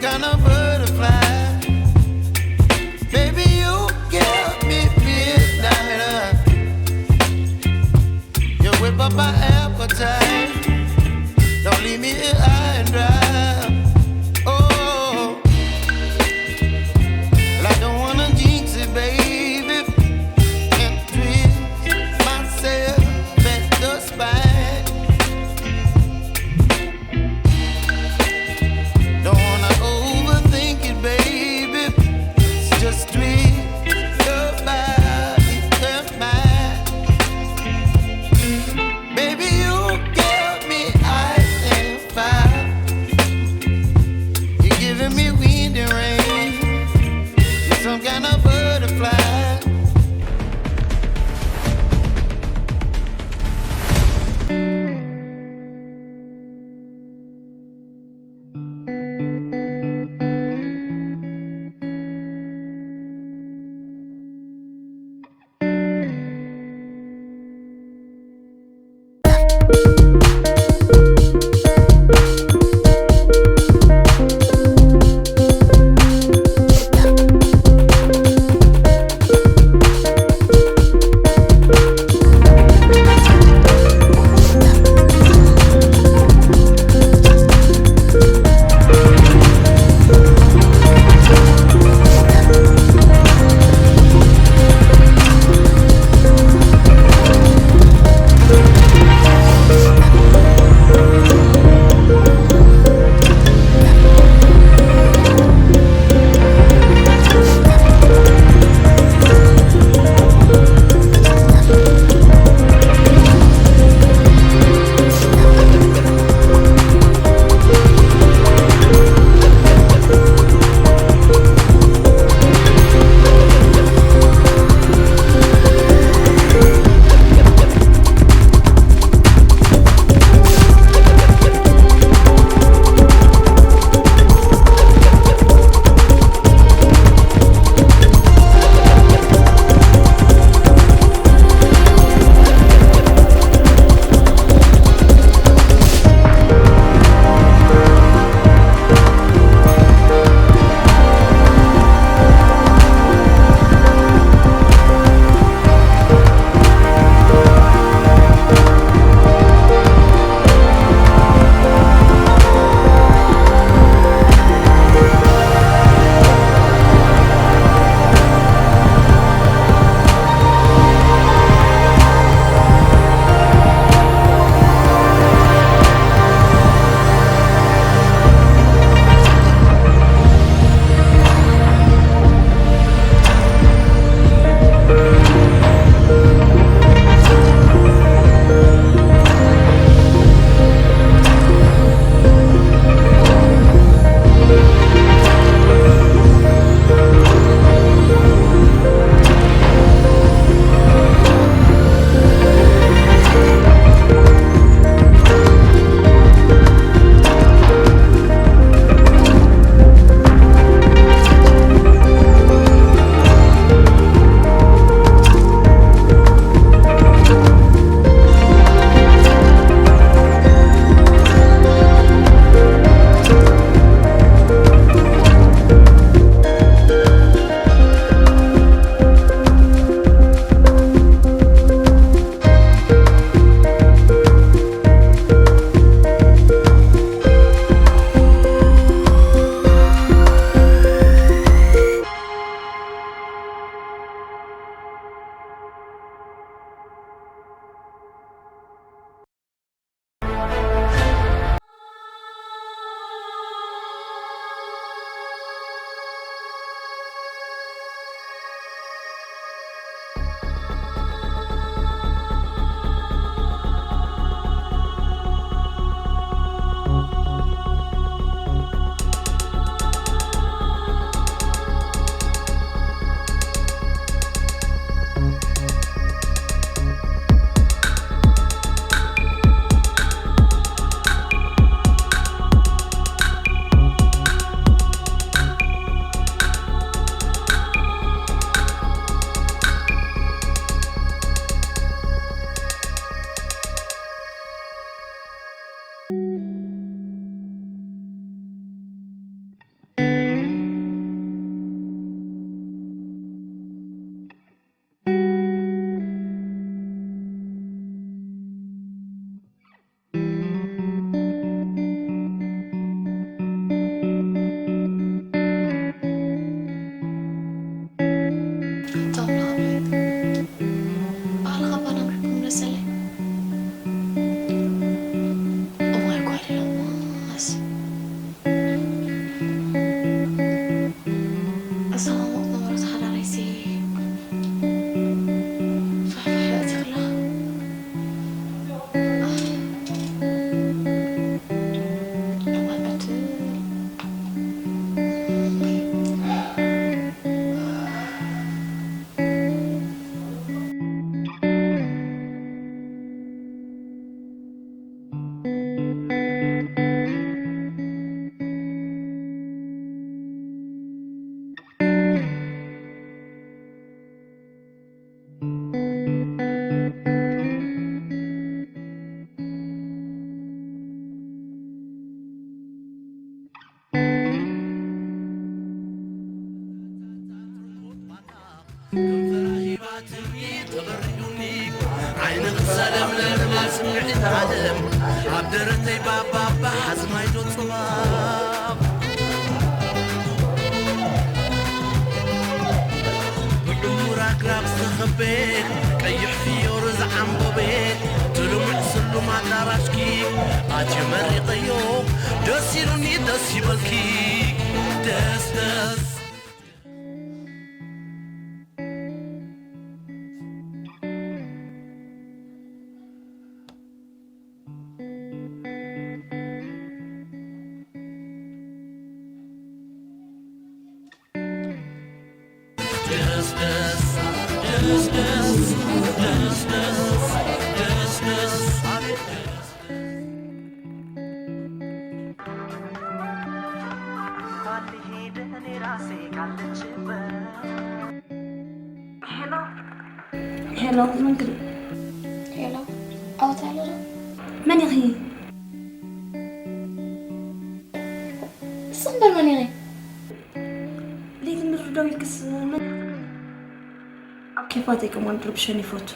kind of butterfly. Baby, you give me midnight. You whip up my appetite. Don't leave me here high and dry. Oh, well, I don't wanna jinx it, baby. And twist myself at the spine. Don't wanna overthink it, baby. It's just twist your body and mine. Baby, you give me ice and fire. ተበሪዱኒ ዓይንኺ ሰለምለም፣ ኣብ ስምዒት ዓለም፣ ኣብ ደረተይ ባባባ ሓዝማይ ዶ ጽባብ። ብዕሙር ኣግራብ ዝተኸበየት፣ ቀይሕ ፍዮሪ ዝዓምበበየት፣ ትልሙዕ ስሉም ኣዳራሽኪ ኣትየ መሪቐዮ። ደስ ኢሉኒ፣ ደስ ይበልኪ፣ ደስ ደስ። ሄሎ፣ ሄሎ፣ መን ክብል? ሄሎ፣ ኣውት ኣሎ ዶ? መን ኢኺ? ንስኺ እምበር መን ኢኺ? ለይቲ ምድሪ ደው ኢልክስ መን? ኣብ ኬፋተይ ከምኡውን ድርብሸን ይፈቱ።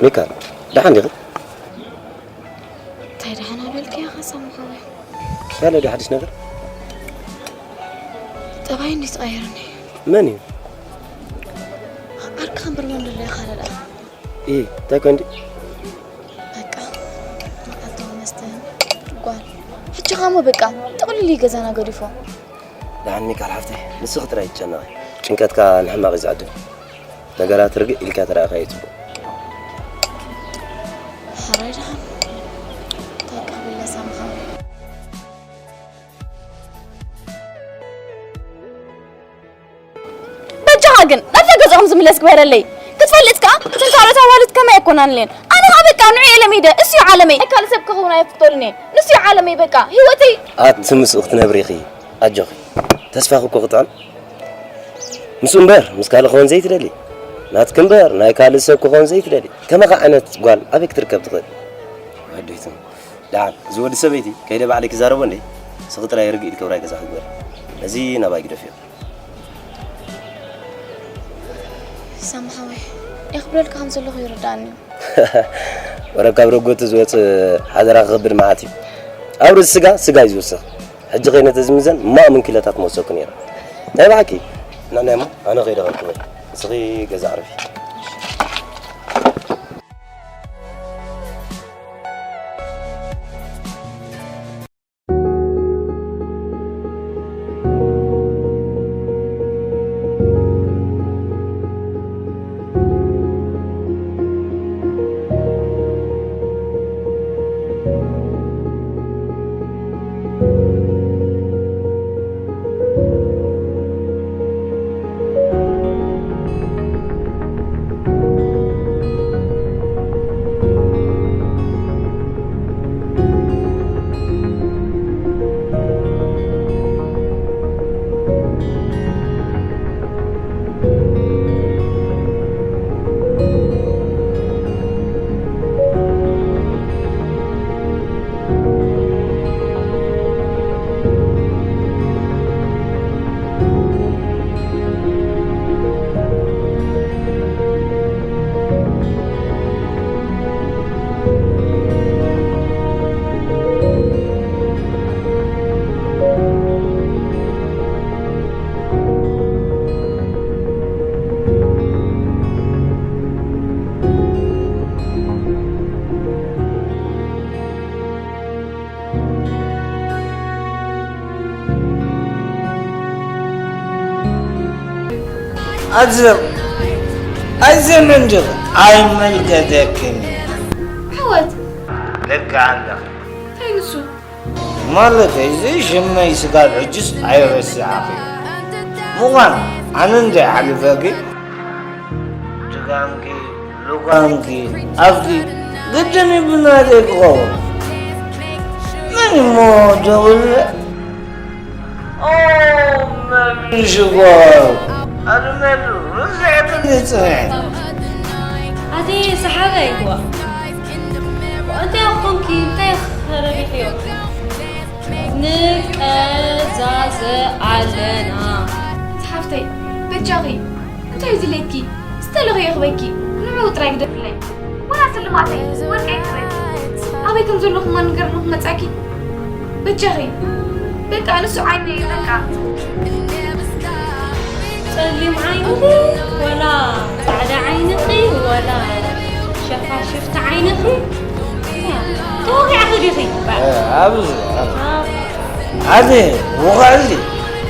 ሚካል፣ ደሓን ዲኺ? እንታይ ደሓን ኣበልክያ ኸሳምኸወ? እንታይ ኣሎ ድዩ ሓድሽ ነገር? ጠባይ እንዲ ተቐየርኒ። መን እዩ? ኣርካ እምበር መን ደሎ ኢኻ ደኣ? ኢ እንታይ ኮንዲ? በቃ መዓልታዊ መስተ ጓል። ሕጂ ኻሞ በቃ ጥቕልል እዩ ገዛና ገዲፎ። ደሓን ሚካል ሓፍተይ፣ ንስኺ ጥራይ ይጨነቒ። ጭንቀትካ ንሕማቕ እዩ ዝዕድም። ነገራት ርግእ ኢልካ ተረኣኻዮ እዩ ጽቡቕ። ሕራይ ደሓን እንታይ ክብል ለሳምኻ? በጃኻ ግን ናብታ ገዝኦም ዝምለስ ግበረለይ። ክትፈልጥ ከኣ እተን ካልኦት ኣዋልድ ከማይ ኣይኮናን እየን። ኣነ ኸኣ በቃ ንዑ ኢለ ሚደ እሱ እዩ ዓለመይ። ናይ ካልእ ሰብ ክኸውን ኣይፍቅደሉን እየ። ንሱ እዩ ዓለመይ በቃ ህይወተይ። ኣቲ ምስኡ ክትነብሪ ኢኺ ኣጆኺ። ተስፋኺ እኮ ክጥዕም። ምስኡ እምበር ምስ ካልእ ክኾን ዘይትደሊ። ናትኪ እምበር ናይ ካልእ ሰብ ክኾን ዘይትደሊ። ከማኻ ዓይነት ጓል ኣበይ ክትርከብ ትኽእል? ወደይትም። ደሓን እዚ ወዲ ሰበይቲ ከይደ ባዕለይ ክዛረቦ እንዴ? ስኺ ጥራይ ርግእ ኢልኪ ውራይ ገዛ ክግበር። ነዚ ናባይ ግደፍዮ። ሳምሓወይ የኽብረልካ ከም ዘለኹ ይርዳእኒ እዩ። ወረ ካብ ረጎቱ ዝወፅእ ሓደራ ክኸብድ መዓት እዩ። ኣብ ርእሲ ስጋ ስጋ እዩ ዝውስኽ። ሕጂ ከይነ ተዝምዘን ማእምን ኪሎታት መወሰኩ ነይረ። ናይ ብሓቂ ናናይ ሞ ኣነ ከይደ ከልክበል። እስኺ ገዛ ዕረፊ። ኣዘር ኣይዘመንድር ኣይመልከተክን። ዓወት ልክዕ ኣለኺ። እንታይ ንሱ? ማለተይ እዚ ሽመይ ስጋብ ሕጅስ ኣይረስዓኺ። ምዃን ኣነ እንተይሓልፈኪ ድጋምኪ ሉጋምኪ ኣፍኪ ግድን እዩ ብናተይ ክኸውን። መን እሞ ደውለ? ኦ መብልሽጎ ኣድመሉ ርዝዕትኒ ጽንዕት። ኣቲ ሰሓበይ ዋ እንታይ ኮንኪ እንታይ ረቢሕዮ ንቀዛዘ ኣለና ሓፍተይ በጃኺ እንታይ እዩ ድሌትኪ ዝተለኸ የኽበኪ ንዕኡ ጥራይ ግደፍለይ ወላ ስልማተይ ወርቀይ ክበኪ ኣበይ ከም ዘለኹ ማን ንገርሉ ክመጻኪ በጃኺ በቃ ንሱ ዓይነይ እዩ በቃ ጸሊም ዓይንኺ ወላ ጻዕዳ ዓይንኺ ወላ ሸፋሽፍቲ ዓይንኺ ተወቂዕኺ ዲኺ ኣብዚ ኣነ ውቕዕሊ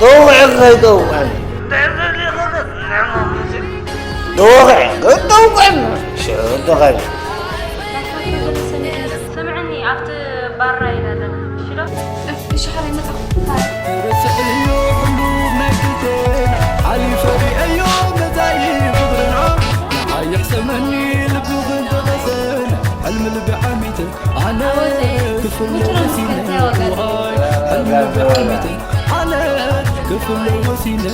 ተወቂዕኺ ከይተውቀኒ ተወቂዐ ከይተውቀኒ ሽዑ ተኸኒ ስምዕኒ ኣብቲ ባራ ኢና ኣለና እሺ ዶ እሺ ሓራይ መጣ ርስዕዮ ኩሉ ናይ ክልቴና ሓሊፈ ሪአዮ መዛይ ፍቅርና ንዓይ ይሕሰመኒ ልብኽን ተቐሰን ሕልሚ ልቢ ዓሚተ ኣነ ክፍለ ወሲነ ዋይ ሕልሚ ልቢ ዓሚተ ኣነ ክፍለ ወሲነ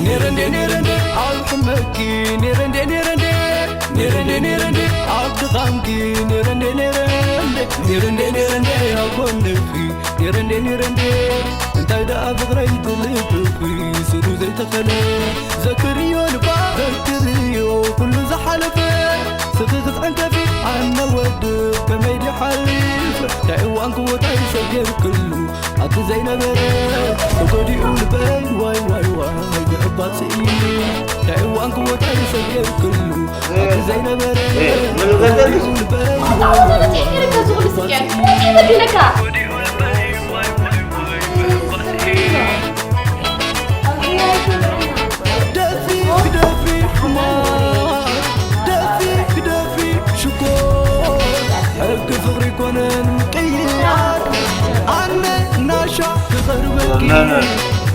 ኔረ እንዴ ኔረ እንዴ ኣብ ሕመኪ ኔረ እንዴ ኔረ እንዴ ኔረ እንዴ ኔረ እንዴ ኣብ ድኻምኪ ኔረ እንዴ ኔረ እንዴ ኔረንዴ ኔረንዴ ኣብ ጎንኺ ኔረንዴ ኔረንዴ እንታይ ደኣ ፍቕረይ ትልብኺ ስሩ ዘይተኸለ ዘክርዮ ልባ ዘክርዮ ኩሉ ዝሓለፈ ስኺ ክትዕንከፊ ኣነ ወድብ ከመይ ድሓልፍ ናይ እዋን ክወታይ ሰጊርክሉ ኣብቲ ዘይነበረ ተጎዲኡ ልበይ ዋይ ዋይ ዋይ ይዕባጽ እዩ ናይ እዋን ክወታይ ሰጊርክሉ ኣብቲ ዘይነበረ ምን ገደልሽ? ተጎዲኡ ልበይ ዋይ ዋይ ዋይ ይዕባጽ እዩ። ደፊ ግደፊ ሕማም ደፊ ግደፊ ሽኮር ሕጊ ፍቕሪ ኮነን ምቅያር ኣነ ናሻ ክቐርበኪ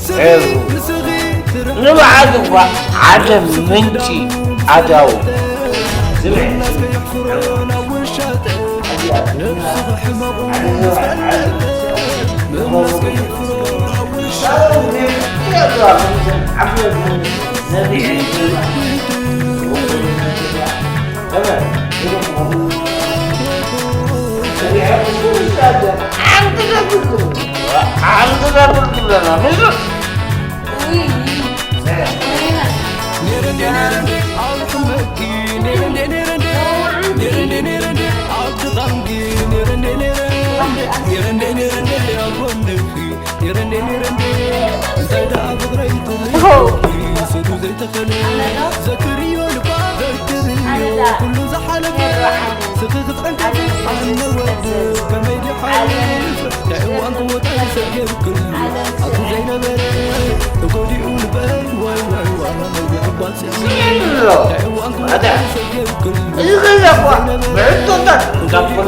ስኺ ንስኺ ንበዓል እኳ ሓደ ምንጪ ኣታዊ ስምዒ እዚ ገዛ እኳ ብሕቶታት እንዳበሉ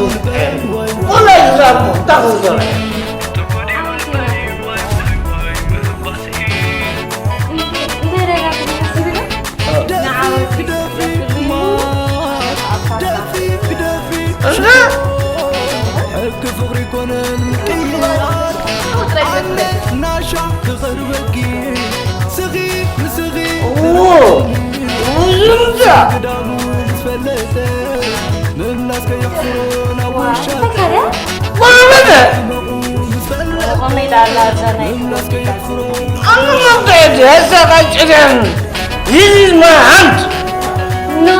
ቆላይ ዝዛርቦ እንታይ ክውዘረ ሕጊ ፍቕሪ ኮነን ምቅይያር ኣነ ናሻ ክቐርበኪ ስኺ ንስኺ ዝምታ ግዳሙ ዝፈለጠ ምምላስ ከየሕፍሮ ናብ ውሻ ተካደ ቆመ ምፈለጠ ቆመ ይላል አዘነ ምምላስ ከየሕፍሮ I'm not dead. That's not like children. This is my hand. No,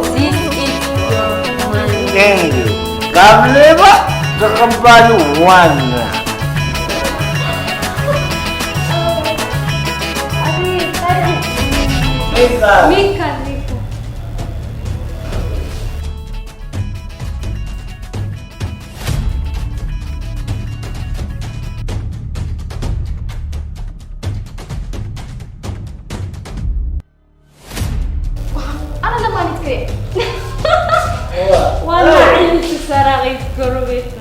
this is your money. Thank you. ካብ ሌባ ተቐባሊ ዋና ሚካል ሚካል ኣነ ለማኒት ክሬ ዋና ዓይነት ሰራቒት ጎረቤትና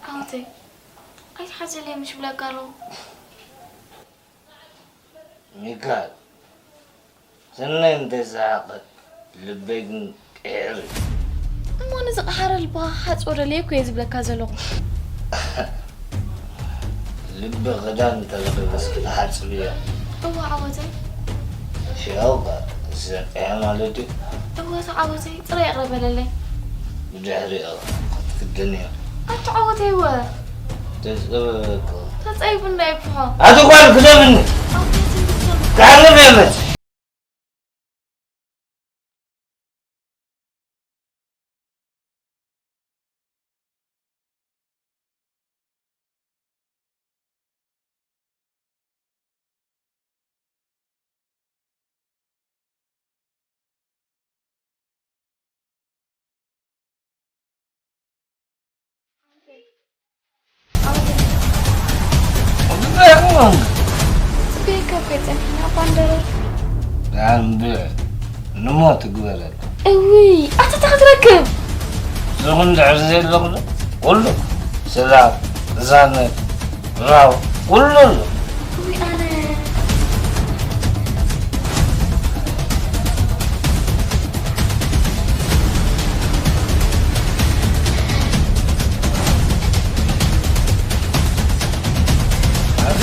ዓወተይ ኣይትሓዘለይ ምሽ ብለካ ኣለኹ። ሚካል ሰናይ እንተይሰሓቐ ልበይ ግን ቅሕር እዩ። እሞ ነዚ ቀሓረ ልብኻ ሓፅቦ ደለየ እኮ እየ ዝብለካ ዘለኹ። ልቢ ክዳን እንተዝለበስኪ ትሓፅብዮ። እዋ ዓወተይ። ሽዑ ኸ ዝሰጥሐ ማለት እዩ። እወ እቲ ዓወተይ ጥራይ ይቕረ በለለይ። ብድሕሪኡ ክትክደንዮ። ኣቲ ዓወተይ እወ። ተፅበበ እኮ። ተጸይፉ እንዳይብሖ። ኣቲ ጓል ክደብኒ። ኣቦ ትንቢት ከም ጋርም የመት። ጽበይ ካብ ከይጸንሕና እኳ እንደረር። ኣንብዕ ንሞት ግበረልኩም። እውይ፣ ኣታ እንታይ ክትረክብ? እዚ እንድሕር ዘይለኹ ዶ? ኩሉ ስላ፣ ቅሳነት፣ ራው፣ ኩሉ ኣሎ። እውይ፣ ኣነ ኣቲ፣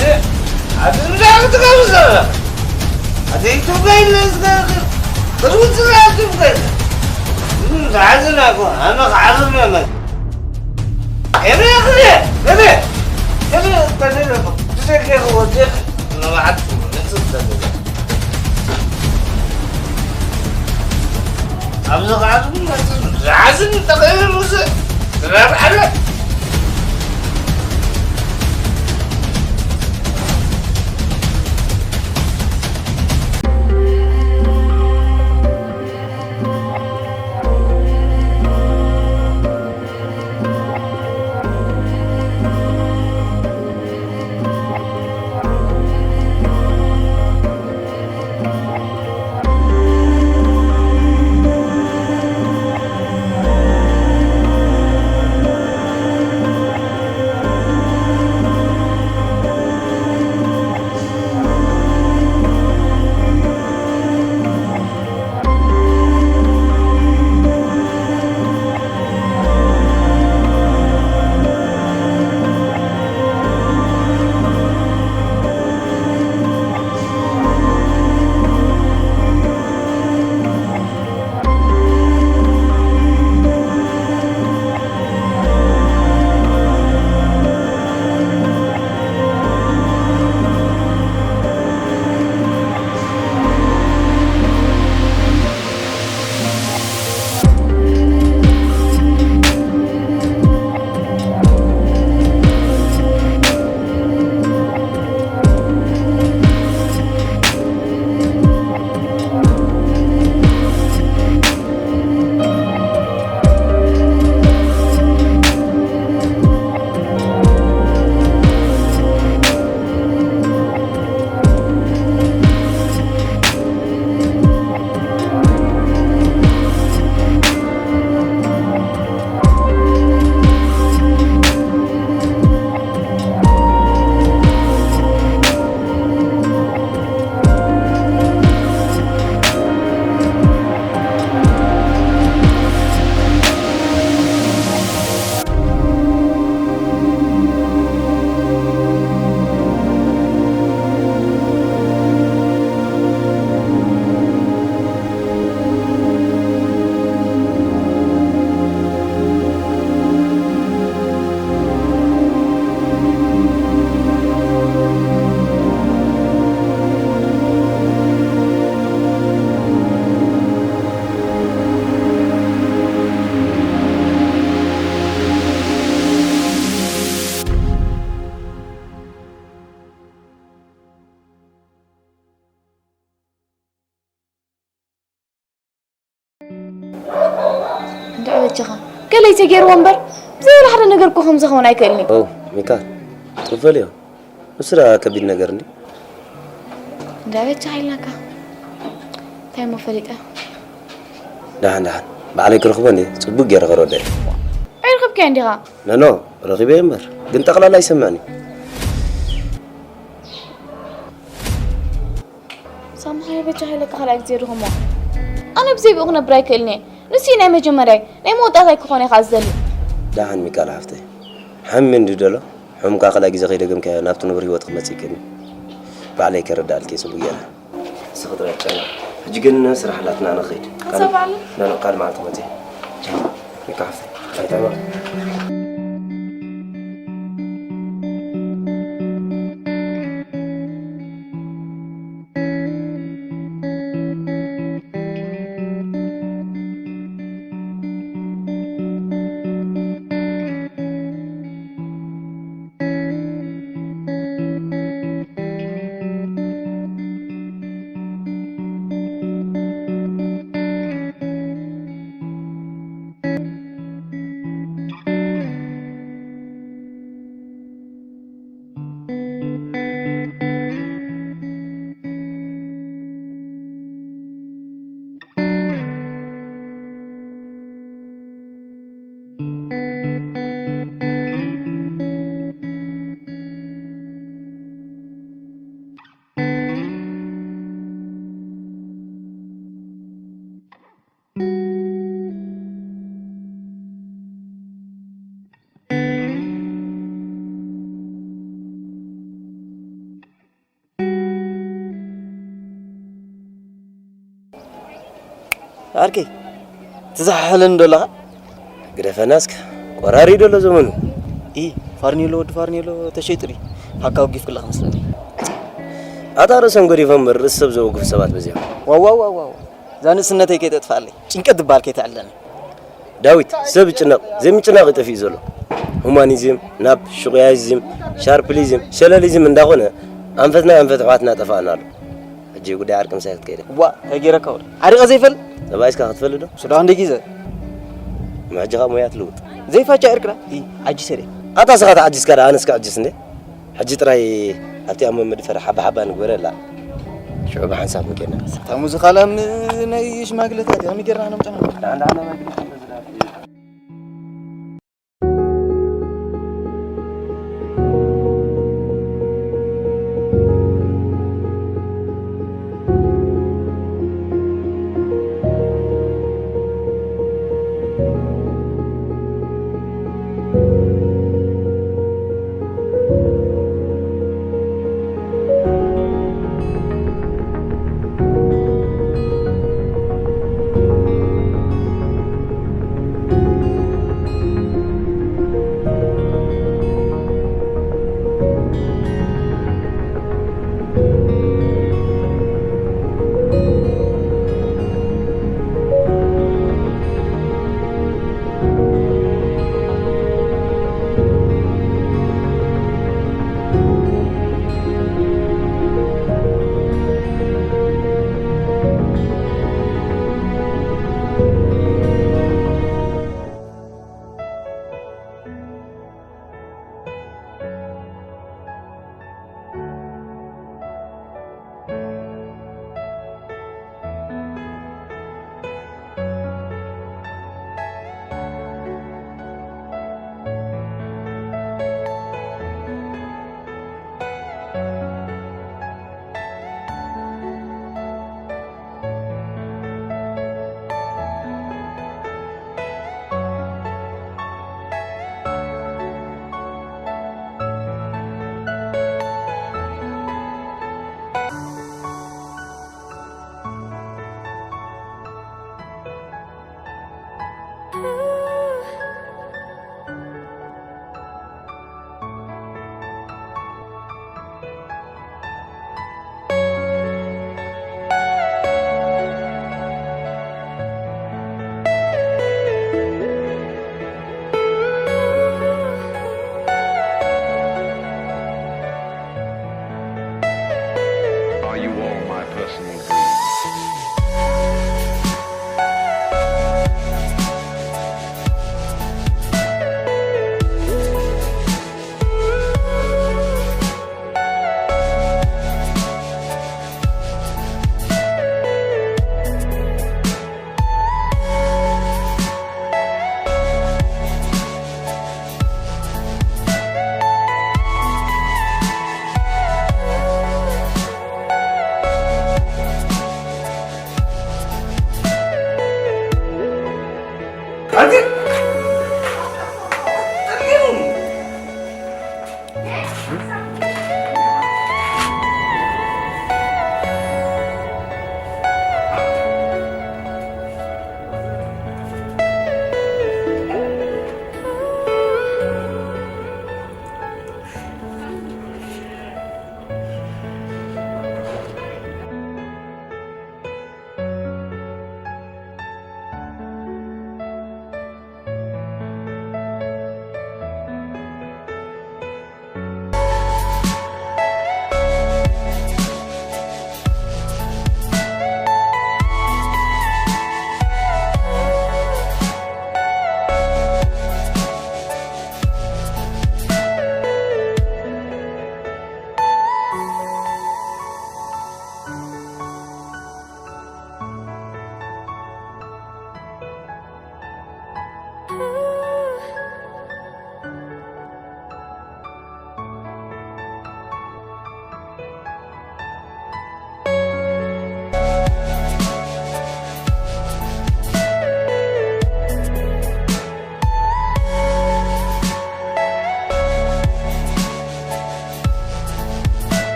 ኣቲ እንታይ ክትገብር ዘለኻ? ኣቲ ይትብቀይለ ዝገብር፣ ቅድሚ ትብላ ትብቀይለ። እም፣ ዝሓዝን ኣይኮን፣ ኣነ ክዓርብ እየ መ-፣ ኤረ፣ ክደ፣ ክደ፣ ክደ፣ ክደ፣ ክደ፣ ክደ፣ ንባዓት ንጽብ ተገዛ። ኣብዚ ኸዓ ዝሓዝን ተቐይሩ ዝራብ ዓለ። እንድዒ በጃኻ ገለይ ተገይርዎ እምበር፣ ብዘይ ወላ ሓደ ነገር እኮ ከምዚ ክኸውን ኣይክእልን እዩ። ኦ፣ ሚካል፣ ጽቡቕ በልዮ። ንሱ ደኣ ከቢድ ነገር እንድዩ። እንድዒ በጃኻ ኢልናካ። እንታይ እሞ ፈሊጠ? ደሓን፣ ደሓን። ባዕለይ ክረኽቦ እንድየ ጽቡቕ ገይረ ከረድኦ እየ። ኣይረኸብካዮ እንዲኻ? ኖ፣ ኖ፣ ረኺበዮ እምበር፣ ግን ጠቕላላ ኣይሰምዕን እዩ። ሳምሃይ በጃ ሃይለካ ካልኣይ ግዜ ድኹሞ። ኣነ ብዘይ ብኡ ክነብር ኣይክእልን እየ። ንሱ እዩ ናይ መጀመርያይ፣ ናይ መወዳእታይ ክኾን እየ ከዓ ዝደሊ። ደሓን ሚካል ሓፍተይ፣ ሓሚ እንዲ ደሎ፣ ሕሙምካ ካልኣይ ግዜ ከይደገምካዮ ናብቲ ንቡር ህይወት ክመጽእ ይክእልን እዩ። ባዕለይ ከረዳእልኪ እየ ጽቡቕ ገይረ። ንስኺ ጥራይ ጨና። ሕጂ ግን ስራሕ ኣላትና፣ ኣነ ክኸይድ። ሓንሳብ በዓል? ኖ፣ ኖ፣ ካልእ መዓልቲ ክመጽእ እየ። ቻው። ሚካ ሓፍተይ፣ ቻው፣ ቻው። ዓርከይ፣ ትዝሓሕለኒ ዶ ኣለኻ? ግደፈና እስከ፣ ቆራሪ ዶ ኣሎ ዘመኑ? ኢ፣ ፋርኔሎ፣ ወዲ ፋርኔሎ ተሸይጡ ድዩ? ፋካ ወጊፍ ክለኻ መስለኒ። ኣታ ርእሶም ገዲፎም ርእሲ ሰብ ዘወግፉ ሰባት በዚሖም። ዋው፣ ዋው፣ ዋው፣ ዋው። እዛ ንእስነተይ ከይተጥፍኣለይ፣ ጭንቀት ዝበሃል ከይተዕልለኒ። ዳዊት፣ ሰብ ይጭነቕ፣ ዘይምጭናቕ እዩ ጠፊኡ ዘሎ። ሁማኒዝም፣ ናብ ሹቕያይዝም፣ ሻርፕሊዝም፣ ሸለሊዝም እንዳኾነ፣ ኣንፈትና ኣንፈት ኣሕዋትና ጠፋእና ኣሎ። ሕጂ ጉዳይ ዓርቂ ምሳይ ክትከይደ። ዋ፣ እንታይ ገይረካ ወዲ? ዓሪቐ ዘይፈል? ተባኢስካ ክትፈልጥ ዶ? ሱዳ ክንደይ ግዜ? እሞ ሕጂ ካብ ሞያ ትልውጥ። ዘይፋቻ ዕርቅና? ኢ፣ ዓጂሰ ድየ? ኣታ ስኻ ተዓጂስካ ደኣ ኣነስ ክዕጅስ እንዴ? ሕጂ ጥራይ ኣብቲ ኣሞ መድፈር ሓባ ሓባ ንግበረላ። ሽዑ ብሓንሳብ ንኬና። እታ ሙዚቃ ላም ናይ ሽማግለታት እያ፣ ከመይ ጌርና ነምጽኣ?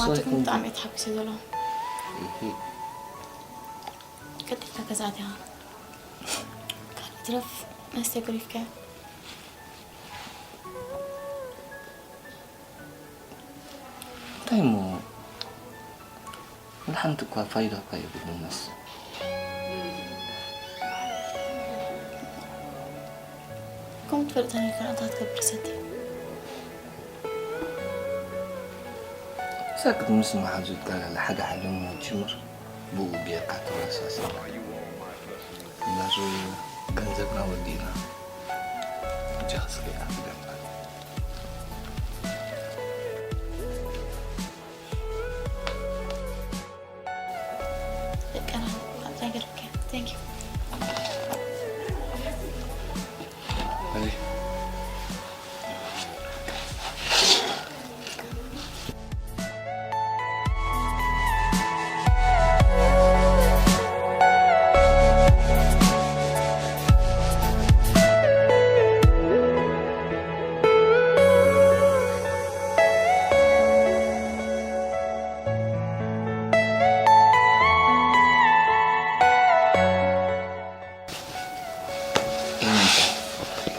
ኣንተ ግን ብጣዕሚ እየ ተሓጒሰ ዘለኹ። ቀጢልካ ገዛ ኣቲኻ ካልእ ትረፍ መስተ ገዲፍካዮ። እንታይ እሞ ንሓንቲ እኳ ፋይዳ እኳ የብሉን መስተ። ከምኡ ትፈልጥ ተነግራ እንታይ ትገብር ሰተይ? እዛ ቅድሚ ምስ መሓዙትካ ሓደ ሓደ እሞ ጅምር ብኡ ጌርካ ተመሳሰል። እምበር ገንዘብና ወዲእና። እጃ ስለ ኣፍደና። ደቀና፣ ተንኪ።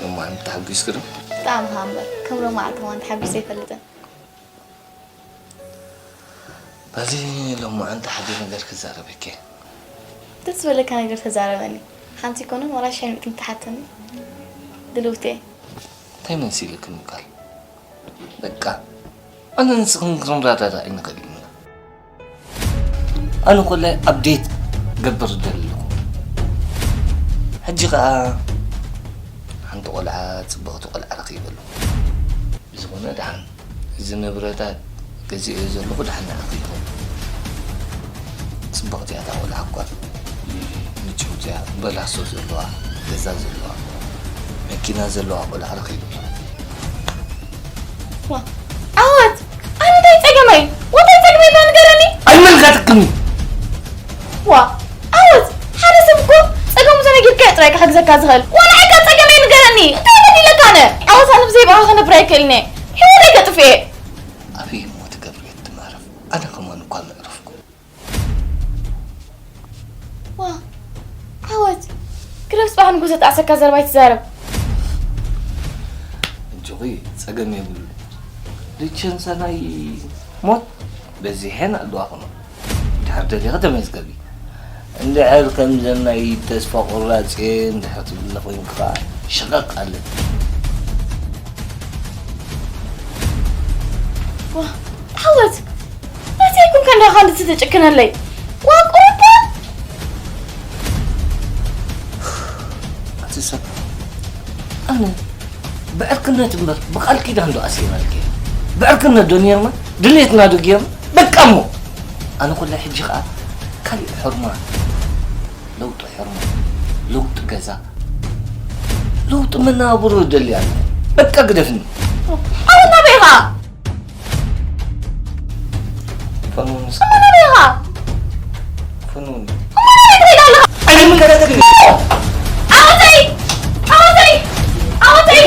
ሎማዓንቲ ተሓጒስኪ ዶ? ብጣዕሚ ኸኣ እምበር፣ ከም ሎማዓንቲ ከማን ተሓጒሰ ኣይፈልጥን። በዚ ሎማዓንቲ ሓደ ነገር ክዛረበኪ። ደስ ዝበለካ ነገር ተዛረበኒ። ሓንቲ ኣይኮነን ዋላ ሽሕ ሚእቲ እንተሓተኒ ድልውቲ እየ። እንታይ መሲልኪ ምቃል? በቃ ኣነ ንስኽን ክንረዳዳእ ኣይንኽእልን ኢና። ኣነ ኮላይ ኣፕዴት ገብር ዘለኹ። ሕጂ ኸኣ ሓንቲ ቆልዓ፣ ጽብቕቲ ቆልዓ ረኺበ ኣለኹ። ብዝኾነ ደሓን እዚ ንብረታት ገዚኤ ዘለኹ ደሓን ንዓኺ ይኸውን። ጽብቕቲ እያ እታ ቆልዓ እኳ። ምጭውቲ እያ። በላሶ ዘለዋ፣ ገዛ ዘለዋ፣ መኪና ዘለዋ ቆልዓ ረኺበ ኣለኹ። ዋ፣ ዓወት! ኣነ እንታይ ጸገመይ? ወንታይ ጸገመይ እሞ ንገረኒ? ኣይምልከተክን እዩ። ዋ፣ ዓወት! ሓደ ሰብ እኮ ጸገሙ ተነጊርካዮ ጥራይ ክሕግዘካ ዝኽእል። ዋላ እካ ጸገመይ ንገረኒ። እንታይ በዲለካ ኣነ? ዓወት ኣነ ብዘይ ብኣኻ ክነብር ኣይክእልን እየ። ህይወተይ ከጥፍእ እየ። ኣበይ እሞ ትገብርዮ ትማረፍ? ኣነ ከማን እኳ መዕረፍኩ። ዋ፣ ዓወት! ግደፍ ጽባሕ ንግሆ ዘጣዕሰካ ዘረባ ኣይትዛረብ። እጆኺ ጸገም የብሉ። ልቸንሳ ናይ ሞት በዚሐን ኣለዋ ኸማ። ድሕር ደሊኺ ተመዝገቢ። እንድሕር ከምዘን ናይ ተስፋ ቁራጽ እየ እንድሕር ትብሊ ኮይንኪ ኸኣ ሽቐቕ ኣለኪ። ዋ፣ ዓወት! መቼ ይኩን ከንዳኻ እንድትትጭክነለይ? ዋ፣ ቁሩባ! ኣቲ ሰብ፣ ኣነ ብዕርክነት እምበር ብቃል ኪዳን ዶ ኣሲርናልኪ? ብዕርክነት ዶ ኔርና? ድሌትና ዶ ጌርና? በቃ እሞ! ኣነ ኮላይ ሕጂ ኸኣ ካሊእ ሕርማ፣ ለውጢ ሕርማ፣ ለውጢ ገዛ፣ ለውጢ መነባብሮ እደሊ ኣነ። በቃ ግደፍኒ። ኣነ ናበይ ኢኻ? ፈኑን እስኪ። እሞ ናበይ ኢኻ? ፈኑን። እሞ ናበይ ትኸይድ ኣለኻ? ኣይምከታተልኒ። ዓወተይ! ዓወተይ! ዓወተይ!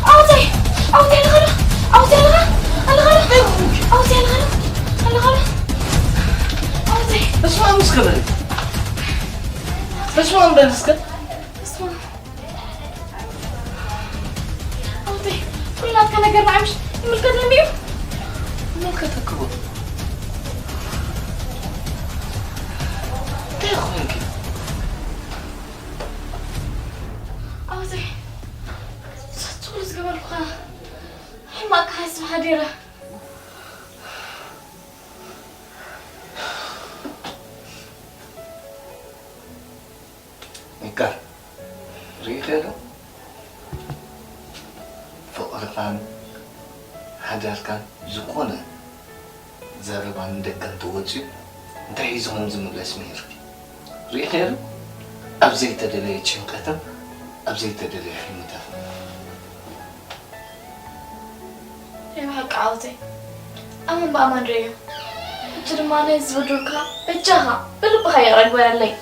ዓወተይ! ዓወተይ ኣለኻ ዶ? ዓወተይ ኣለኻ? ኣለኻ ዶ? ዓወተይ ኣለኻ ዶ? ኣለኻ ዶ? ዓወተይ! ተስፋ ምስ ገበረ። ተስፋ በል እስከ። ተስፋ። ኣውተይ፣ ኩሉ ናትካ ነገር ንዓምሽ ይምልከተኒ እዩ። ይምልከተኪ እኮ። እንታይ ኾንኪ? ኣውተይ፣ ንስኻ ዝገበርኩኻ ሕማቕ ክሓስብ ሓዲረ። ሚካል፣ ርኢኸ ዶ? ፍቕርኻን ሓዳርካን ዝኾነ ዘረባ ንደቂ እንተወፂኡ እንታይ ሒዙ ከም ዝምለስ ምሂርኪ። ርኢኸ ዶ? ኣብ ዘይተደለየ ጭንቀትን ኣብ ዘይተደለየ ሕልምታትን። ናይ ብሓቂ ዓወተይ። ኣመን ብኣማን ርእዮ። ሕጂ ድማ ነዚ ዝበደልኩኻ በጃኻ ብልብኻ ይቕረ ግበረለይ።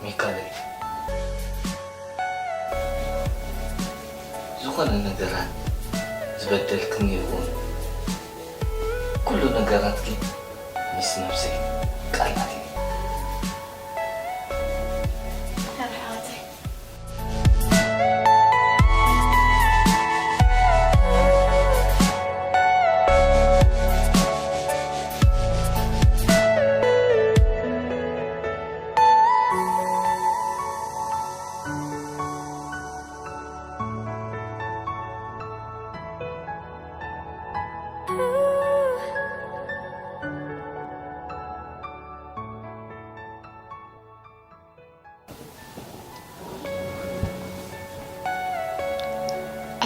ሚካኤል። ዝኾነ ነገራት ዝበደልክኒ ይኹን፣ ኩሉ ነገራትኪ ምስ ነብሰይ ቃል ኣትየ።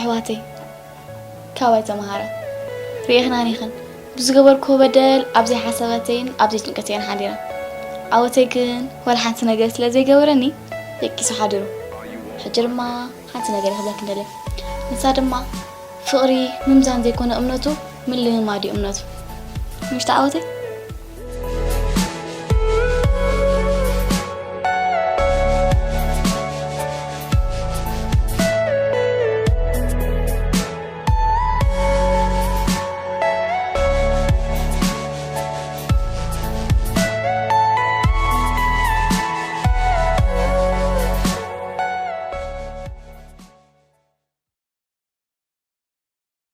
ኣሕዋተይ፣ ካባይ ተምሃራ። ርኢኽናን ኢኽን። ብዝገበርክዎ በደል ኣብ ዘይሓሰበተይን ኣብ ዘይጭንቀተይን ሓዲረ። ዓወተይ ግን ዋላ ሓንቲ ነገር ስለ ዘይገበረኒ ደቂሱ ሓዲሩ። ሕጂ ድማ ሓንቲ ነገር ክብለክን ደልየ። ንሳ ድማ ፍቕሪ ምምዛን ዘይኮነ እምነቱ ምልምማድ እዩ እምነቱ። ምሽ ተዓወተይ?